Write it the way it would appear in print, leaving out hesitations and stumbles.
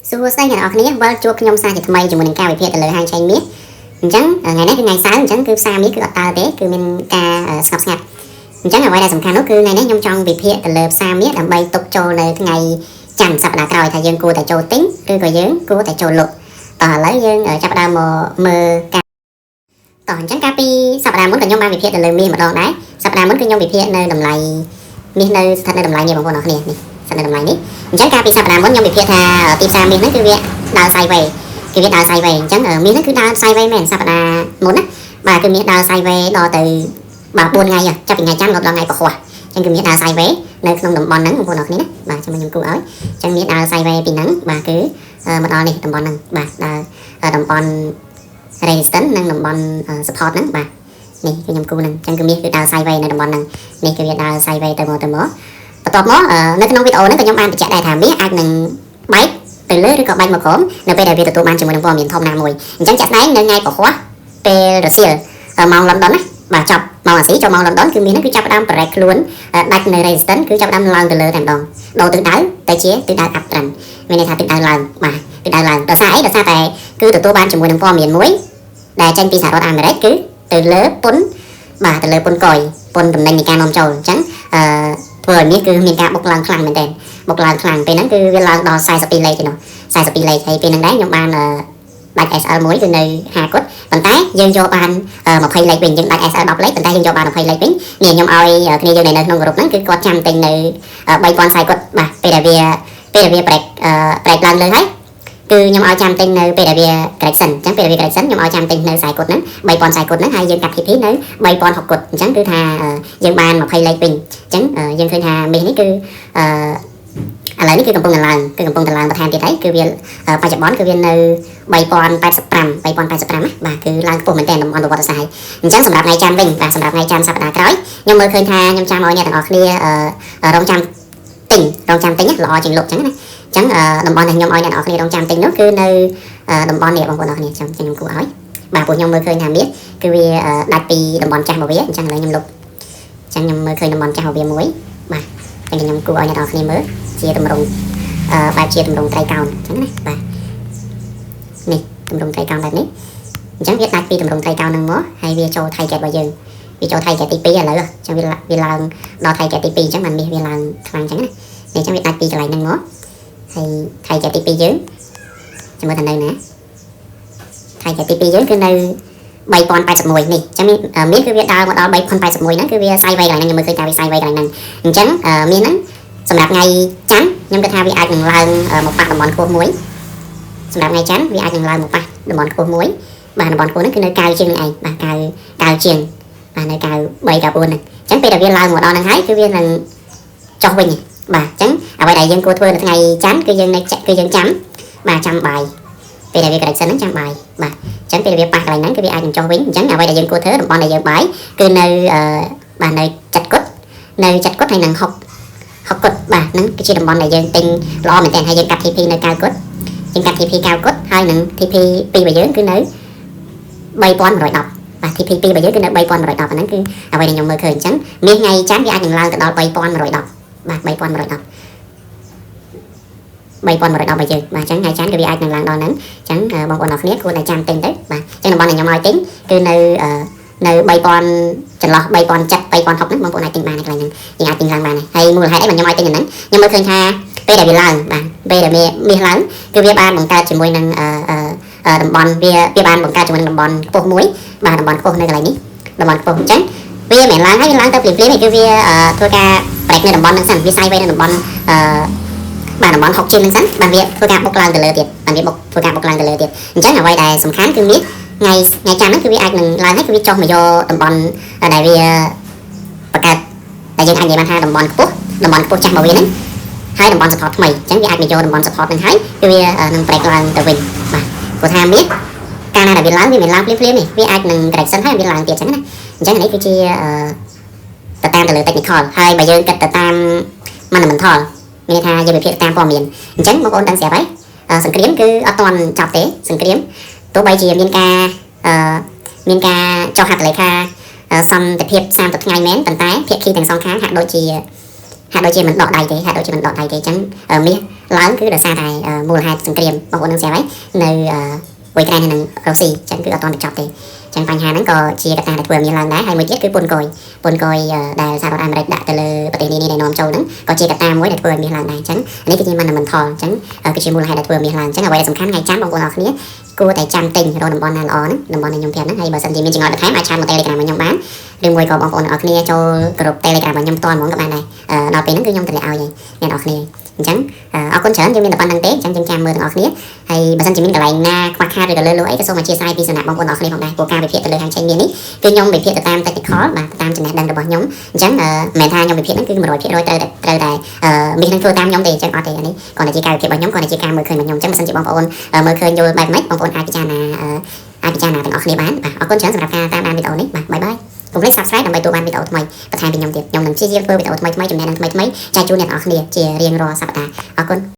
សួស្តីអ្នកនរគ្នាវិលជួបខ្ញុំសាជាថ្មីជាមួយនឹងការវិភាគទៅលើហាងឆេងមាសអញ្ចឹងថ្ងៃនេះគឺថ្ងៃសៅរ៍អញ្ចឹងគឺផ្សារមាសគឺអត់តើទេគឺមានការស្ងប់ស្ងាត់អញ្ចឹងអ្វីដែលសំខាន់នោះគឺថ្ងៃនេះខ្ញុំចង់វិភាគទៅលើផ្សារមាសដើម្បីទុកចូលនៅថ្ងៃច័ន្ទសប្តាហ៍ក្រោយថាយើងគួរតែចូលទិញឬក៏យើងគួរតែចូលលក់តោះឥឡូវយើងចាប់ផ្ដើមមកមើលការតោះអញ្ចឹងកាលពីសប្តាហ៍មុនក៏ខ្ញុំបានវិភាគទៅលើមាសម្ដងដែរសប្តាហ៍មុនគឺខ្ញុំវិភាគនៅតម្លៃមាសនៅស្ថិតនៅតម្លៃនេះបងប្អូនអរគ្នានេះស្ថិតនៅតម្លៃនេះអញ្ចឹងកាលពីសប្តាហ៍មុនខ្ញុំវិភាគថាទីផ្សារមាសហ្នឹងគឺវាដើរ sideways គឺវាដើរ sideways អញ្ចឹងមាសហ្នឹងគឺដើរ sideways មែនសប្តាហ៍មុនណាបាទគឺមាសដើរ sideways ដល់ទៅបាទ4ថ្ងៃចាប់ពីថ្ងៃច័ន្ទដល់ថ្ងៃពហុអញ្ចឹងគឺមាសដើរ sideways នៅក្នុងតំបន់ហ្នឹងបងប្អូនអរគ្នាណាបាទចាំខ្ញុំគូឲ្យអញ្ចឹងមាសដើរ sideways ពីហ្នឹងបាទគឺមកដល់នេះតំបន់ហ្នឹងបាទដើរតំបន់ resistance និងតំបន់ support ហ្នឹងបាទនេះគឺខ្ញុំគូហ្នឹងអញ្ចឹងគឺមាសគឺដើរ sideways នៅតំបន់ហ្នឹងនេះគឺវាដើរ sideways ទៅមកទៅមកបន្ទាប់មកនៅក្នុងវីដេអូហ្នឹងក៏ខ្ញុំបានបញ្ជាក់ដែរថាមាសអាចនឹងបែកទៅលើឬក៏បែកមកក្រោមនៅពេលដែលវាទទួលបានជាមួយនឹងព័ត៌មានធំណាមួយអញ្ចឹងជាក់ស្ដែងនៅថ្ងៃពហុពេលរសៀលម៉ោងលន់ដុនណាបាទចប់ម៉ោងអាស៊ីចូលម៉ោងលន់ដុនគឺមាសហ្នឹងគឺចាប់ផ្ដើម break ខ្លួនដាច់នៅ resistance គឺចាប់ផ្ដើមឡើងទៅលើតែម្ដងដូរទិសដៅទៅជាទិសដៅ up trend មានន័យថាទិសដៅឡើងបាទទិសដៅឡើងដោយសារអីដោយសារតែគឺទទួលបានជាមួយនឹងព័ត៌មានមួយដែលចេញពីសហរដ្ឋអាមេរិកគឺទៅលើពន្ធបាទទៅលើពន្ធកយពន្ធតំណែងនៃការនាំចូលអញ្ចឹងអឺធ្វើឲ្យមាសគឺមានការបុកឡើងខ្លាំងមែនទែនបុកឡើងខ្លាំងពេលហ្នឹងគឺវាឡើងដល់42លេខឯណោះ42លេខហើយពេលហ្នឹងដែរខ្ញុំបានដាច់ SL មួយគឺនៅ5គុតប៉ុន្តែយើងយកបាន20លេខវិញយើងដាច់ SL 10លេខប៉ុន្តែយើងយកបាន20លេខវិញនេះខ្ញុំឲ្យគ្នាយើងនៅក្នុងក្រុមហ្នឹងគឺគាត់ចាំទិញនៅ3000ខ្សែគុតបាទពេលដែលវា break ឡើងលើហើយគឺខ្ញុំឲ្យចាំទិញនៅពេលដែលវា correction អញ្ចឹងពេលដែលវា correction ខ្ញុំឲ្យចាំទិញនៅខ្សែគុតហ្នឹង3000ខ្សែគុតហ្នឹងហើយយើងកាត់ TP នៅ3006គុតអញ្ចឹងគឺថាយើងបាន20លេខវិញអញ្ចឹងយើងឃើញថាមាសនេះគឺអឺ ឥឡូវនេះគឺកំពុងតែឡើងគឺកំពុងតែឡើងបន្ថែមទៀតហើយគឺវាបច្ចុប្បន្នគឺវានៅ3085 3085ណាបាទគឺឡើងខ្ពស់មែនទែនតំបន់ប្រវត្តិសាស្ត្រអញ្ចឹងសម្រាប់ថ្ងៃច័ន្ទវិញបាទសម្រាប់ថ្ងៃច័ន្ទសប្តាហ៍ក្រោយខ្ញុំមើលឃើញថាខ្ញុំចាំឲ្យអ្នកទាំងអស់គ្នារងចាំទិញរងចាំទិញល្អជាងលក់អញ្ចឹងណាអញ្ចឹងតំបន់ដែលខ្ញុំឲ្យអ្នកទាំងអស់គ្នារងចាំទិញនោះគឺនៅតំបន់នេះបងប្អូនអរគ្នាចាំខ្ញុំគូឲ្យបាទពួកខ្ញុំមើលឃើញថាមាសគឺវាដាច់ពីតំបន់ចាស់របស់វាអញ្ចឹងឥឡូវខ្ញុំលុបអញ្ចឹងខ្ញុំមើលឃើញតំបន់ចាស់របស់វាមួយបាទអញ្ចឹងខ្ញុំគូឲ្យអ្នកទាំងអស់គ្នាមើលជាតម្រងអឺបែបជាតម្រងត្រីកោណអញ្ចឹងណាបាទនេះតម្រងត្រីកោណបែបនេះអញ្ចឹងវាដាច់ពីតម្រងត្រីកោណហ្នឹងមកហើយវាចូល target របស់យើងវាចូល target ទី2ឥឡូវអញ្ចឹងវាវាឡើងដល់ target ទី2អញ្ចឹងបានមាសវាឡើងខ្លាំងអញ្ចឹងណានេះអញ្ចឹងវាដាច់ពីកន្លែងហ្នឹងមកហើយ target ទី2យើងចាំមើលថានៅណា target ទី2យើងគឺនៅ3081នេះអញ្ចឹងមាសគឺវាដើរមកដល់3081ហ្នឹងគឺវា sideways កន្លែងហ្នឹងខ្ញុំមើលឃើញថាវា sideways កន្លែងហ្នឹងអញ្ចឹងមាសហ្នឹងសម្រាប់ថ្ងៃច័ន្ទខ្ញុំគិតថាវាអាចនឹងឡើងមកប៉ះតំបន់ខ្ពស់មួយសម្រាប់ថ្ងៃច័ន្ទវាអាចនឹងឡើងមកប៉ះតំបន់ខ្ពស់មួយបាទតំបន់ខ្ពស់ហ្នឹងគឺនៅ9ជាងនឹងឯងបាទ9 9ជាងបាទនៅ9 3 9ហ្នឹងអញ្ចឹងពេលដែលវាឡើងមកដល់ហ្នឹងហើយគឺវានឹងចុះវិញបាទអញ្ចឹងអ្វីដែលយើងគួរធ្វើនៅថ្ងៃច័ន្ទគឺយើងនៅគឺយើងចាំបាទចាំ buy ពេលដែលវា correction ហ្នឹងចាំ buy បាទអញ្ចឹងពេលដែលវាប៉ះកន្លែងហ្នឹងគឺវាអាចនឹងចុះវិញអញ្ចឹងអ្វីដែលយើងគួរធ្វើតំបន់ដែលយើង buy គឺនៅបាទនៅ7គុតនៅ7គុតហើយនឹង6 6គុតបាទហ្នឹងគឺជាតំបន់ដែលយើងទិញល្អមែនទែនហើយយើងកាត់ TP នៅ9គុតយើងកាត់ TP 9គុតហើយនឹង TP 2របស់យើងគឺនៅ3110បាទ TP 2របស់យើងគឺនៅ3110អាហ្នឹងគឺអ្វីដែលខ្ញុំមើលឃើញអញ្ចឹងមាសថ្ងៃច័ន្ទវាអាចនឹងឡើងទៅដល់3110បាទ3110 3110របស់យើងបាទអញ្ចឹងថ្ងៃច័ន្ទគឺវាអាចនឹងឡើងដល់ហ្នឹងអញ្ចឹងបងប្អូនអរគ្នាគួរតែចាំទិញទៅបាទអញ្ចឹងតំបន់ដែលខ្ញុំឲ្យទិញគឺនៅនៅ3000ចន្លោះ3007 3060ហ្នឹងបងប្អូនអាចទិញបាននៅកន្លែងហ្នឹងយើងអាចទិញឡើងបានហើយមូលហេតុអីបានខ្ញុំឲ្យទិញអាហ្នឹងខ្ញុំមើលឃើញថា ពេលដែលវាឡើងបាទពេលដែលវាមាសឡើងគឺវាបានបង្កើតជាមួយនឹងអឺអឺតំបន់វាវាបានបង្កើតជាមួយនឹងតំបន់ខ្ពស់មួយបាទតំបន់ខ្ពស់នៅកន្លែងនេះតំបន់ខ្ពស់អញ្ចឹងវាមិនមែនឡើងហើយវាឡើងទៅភ្លាមៗទេគឺវាធ្វើការ break នៅតំបន់ហ្នឹងសិនវា sideways នៅតំបន់អឺបាទតំបន់6ជាងហ្នឹងសិនបានវាធ្វើការបុកឡើងទៅលើទៀតបានវាបុកធ្វើការបុកឡើងទៅលើទៀតអញ្ចឹងអ្វីដែលសំខាន់គឺមាសថ្ងៃថ្ងៃច័ន្ទហ្នឹងគឺវាអាចនឹងឡើងហើយគឺវាចុះមកយកតំបន់ដែលវាបង្កើតដែលយើងអាចនិយាយបានថាតំបន់ខ្ពស់តំបន់ខ្ពស់ចាស់មកវាហ្នឹងហើយតំបន់ support ថ្មីអញ្ចឹងវាអាចមកយកតំបន់ support ហ្នឹងហើយគឺវានឹង break ឡើងទៅវិញបាទព្រោះថាមាសកាលណាដែលវាឡើងវាមិនឡើងភ្លាមៗទេវាអាចនឹង correction ហើយវាឡើងទៀតអញ្ចឹងណាអញ្ចឹងនេះគឺជាទៅតាមទៅលើ technical ហើយបើយើងគិតទៅតាម fundamental មានន័យថាយើងវិភាគតាមព័ត៌មានអញ្ចឹងបងប្អូនដឹងស្រាប់ហើយសង្គ្រាមគឺអត់ទាន់ចប់ទេសង្គ្រាមទោះបីជាមានការអឺមានការចុះហត្ថលេខាសន្តិភាព30ថ្ងៃមែនប៉ុន្តែភាគីទាំងសងខាងហាក់ដូចជាហាក់ដូចជាមិនដកដៃទេហាក់ដូចជាមិនដកដៃទេអញ្ចឹងមាស ឡើងគឺដោយសារតែមូលហេតុសង្គ្រាមបងប្អូននឹងស្រាប់ហើយនៅអ៊ុយក្រែននិងរុស្ស៊ីចឹងគឺអត់ទាន់បញ្ចប់ទេចឹងបញ្ហាហ្នឹងក៏ជាកត្តាដែលធ្វើឲ្យមានឡើងដែរហើយមួយទៀតគឺពន្ធគយពន្ធគយដែលសហរដ្ឋអាមេរិកដាក់ទៅលើប្រទេសនានាដែលនាំចូលហ្នឹងក៏ជាកត្តាមួយដែលធ្វើឲ្យមានឡើងដែរអញ្ចឹងនេះគឺជា fundamental អញ្ចឹងគឺជាមូលហេតុដែលធ្វើឲ្យមានឡើងអញ្ចឹងអ្វីដែលសំខាន់ថ្ងៃច័ន្ទបងប្អូនអរគ្នាគួរតែចាំទិញរកតំបន់ណាល្អហ្នឹងតំបន់ដែលខ្ញុំប្រាប់ហ្នឹងហើយបើសិនជាមានចម្ងល់បន្ថែមអាច chat មក Telegram របស់ខ្ញុំបានឬមួយក៏បងប្អូនអរគ្នាចូលក្រុម Telegram របស់ខ្ញុំផ្ទាល់ហ្មងក៏បានដែរដល់ពេលហ្នឹងគឺខ្ញុំតម្លាក់ឲ្យហើយអ្នកនរគ្នាអញ្ចឹងអរគុណច្រើនយើងមានតែប៉ុណ្្នឹងទេអញ្ចឹងយើងចាំមើលទាំងអស់គ្នាហើយបើសិនជាមានកន្លែងណាខ្វះខាតឬក៏លើលួអីក៏សូមអធ្យាស្រ័យពីសំណាក់បងប្អូនអរគ្នាផងដែរព្រោះការវិភាគទៅលើហាងឆេងមាសនេះគឺខ្ញុំវិភាគទៅតាម technical បាទតាមចំណេះដឹងរបស់ខ្ញុំអញ្ចឹងមិនមែនថាខ្ញុំវិភាគហ្នឹងគឺ100%ត្រូវតែមាសនឹងធ្វើតាមខ្ញុំទេអញ្ចឹងអត់ទេអានេះគ្រាន់តែជាការវិភាគរបស់ខ្ញុំគ្រាន់តែជាការមើលឃើញរបស់ខ្ញុំអញ្ចឹងបើសិនជាបងប្អូនមើលឃើញយល់បែបម៉េចបងប្អូនអាចពិចារណាទាំងអស់គ្នាបានបាទអរគុណច្រើនសម្រាប់ការតាមដានវីដេអូនេះបាទ bye bye កុំភ្លេច Subscribe ដើម្បីទទួលបានវីដេអូថ្មីបន្ថែមពីខ្ញុំទៀតខ្ញុំនឹងព្យាយាមធ្វើវីដេអូថ្មីៗចំណេះដឹងថ្មីៗចែកជូនអ្នកនរគ្នាជារៀងរាល់សប្តាហ៍អរគុណ។